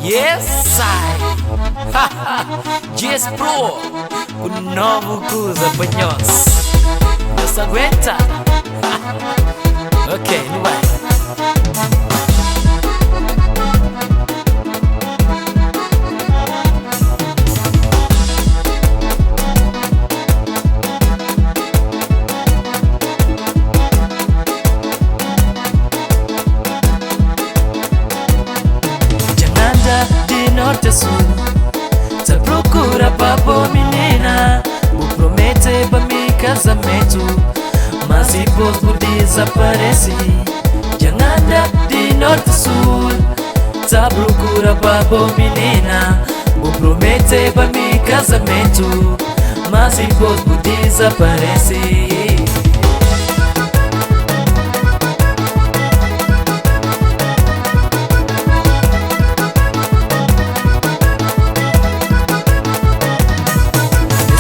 Yes, I. GS Pro ku novu kuza pa nhos. Nhos aguenta? Ok, nu bai. Dja N anda di norti a sul Ta prokura pa bo minina Bu promete pa mi kazamentu Mas dipôs bu dizaparese Dja N anda di norti a sul Ta prokura pa bo minina Bu promete pa mi kazamentu Mas dipôs bu dizaparese.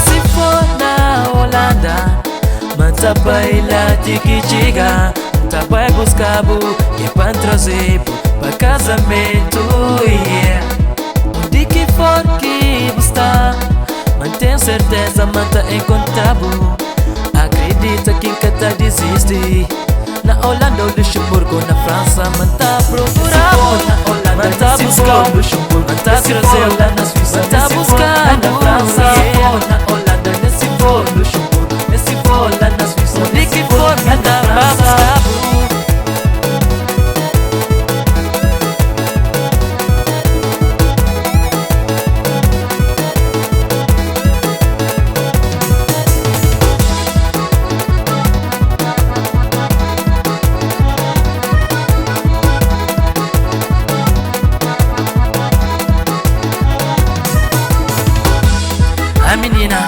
Si for na Holanda, ma N ta bai la ti ki txiga. N ta bai buska-bu, ke pa N traze-bu pa kazamentu, yeah. Undi ki for ki bu sta, ma N ten serteza ma N ta enkontra-bu. Akredita ki N ka ta dizisti. Na Holanda ou Luxemburgo ou na França, ma N ta prokura-bu, ma N ta buska-bu, ma N ta traze-bu, ma N ta buska-bu, yeah. Undi ki for N ta ba buska-bu. Ai minina,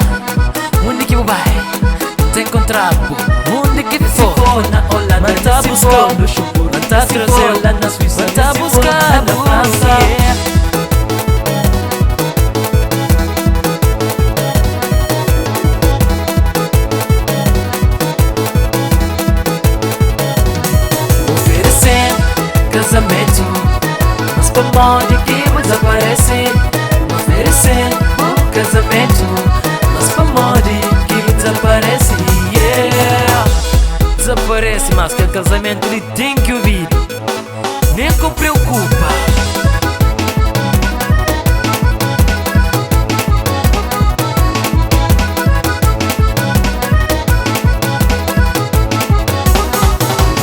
undi ki bu bai? N ta enkontra-bu undi ki for. Ma N ta buska-u, ma N ta traze-u, ma N ta buska-bu, yeah. Oferese-m kazamentu, mas pamodi ki bu dizaparese? Oferese-m bu kazamentu, mas pamodi ki bu dizaparese? Yeah. Dizaparese, mas kel kazamentu li ten ki obidu. Nen ko preokupa.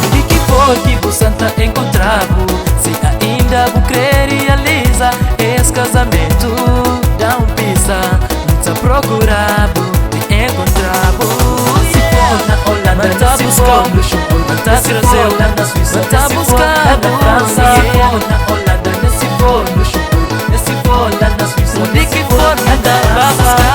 Undi ki for ki bu sa ta enkontra-bu? Si ainda bu kre rializa es kazamentu, da un pista, N ta prokura-bu ti enkontra-bu. Ma N ta buska-u, ma N ta traze-u, ma N ta buska-bu, yeah. Undi ki for N ta ba buska-bu.